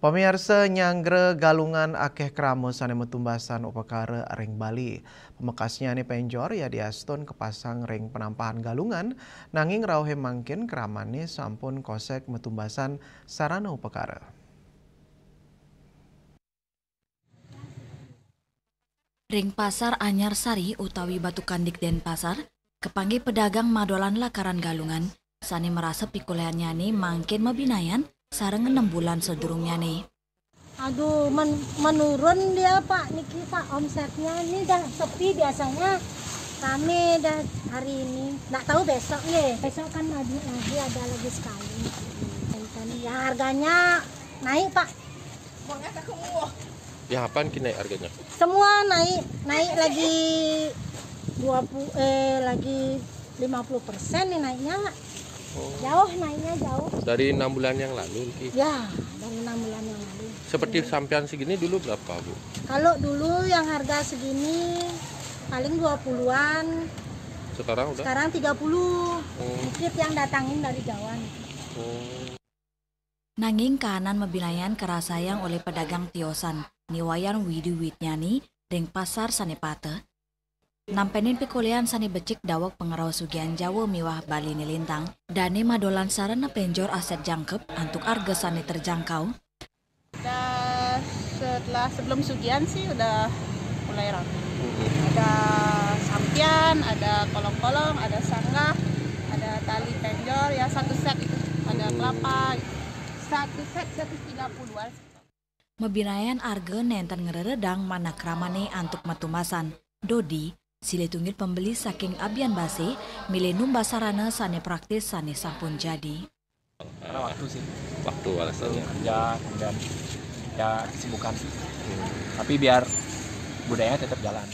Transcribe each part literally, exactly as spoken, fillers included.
Pamiarsa, nyanggra Galungan akéh krama sané matumbasan upakara ring Bali. Pamekasnyané pénjor Yadi Astun kapasang ring penampahan Galungan, nanging rauhé mangkin kramané sampun kosék matumbasan sarana upakara. Ring Pasar Anyar Sari utawi Batukandik Denpasar, kapanggih pedagang madolan lakaran Galungan, sané marasa pikolahyannyané mangkin mabinayan sareng enem bulan sadurungnyané. Aduh, men-, menurun dia, Pak, niki, Pak, omsetnya. Ini dah sepi, biasanya rame dah hari ini. Nggak tahu besok, nggih. Besok kan ada lagi, ada lagi sekali. Ya, harganya naik, Pak. Ya, apaan ki naik harganya? Semua naik, naik lagi dua puluh, eh, lagi lima puluh persen nih naiknya, Pak. Oh. Jauh naiknya, jauh. Dari enam bulan yang lalu, Ki? Ya, dari enam bulan yang lalu. Seperti sampean segini dulu berapa, Bu? Kalau dulu yang harga segini paling dua puluhan. Sekarang udah? Sekarang tiga puluh. Oh. Dikit yang datangin dari Jawa nih. Oh. Nanging kahanan mabinayan karasayang olih pedagang tiosan, niwayan widi-widnyané ring pasar sané pateh. Nampénin pikolahan sané becik daweg pangrauh sugihan Jawa miwah Baliné lintang, dané madolan sarana pénjor asép jangkep antuk arga sané terjangkau. Udah setelah sebelum sugihan sih udah mulai ramai. Ada sampian, ada kolong-kolong, ada sanggah, ada tali pénjor, ya satu set itu. Ada kelapa, gitu. Satu set seratus tiga puluhan. Mabinayan arga nénten ngreredang manah kramané antuk matumbasan. Dodi, silih tunggil pembeli saking Abianbasé, milih numbas sarana sané praktis sané sampun jadi. Karena waktu sih. Waktu alasannya. Kerja, kemudian ya kesibukan sih. Tapi biar budayanya tetap jalan.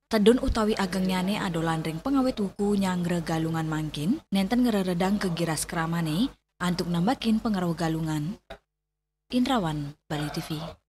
Tedun utawi agengnyané adolan ring pangawit wuku nyanggra Galungan mangkin, nénten ngreredang kagiras kramané antuk nambakin pangrauh Galungan. Indrawan, Bali T V.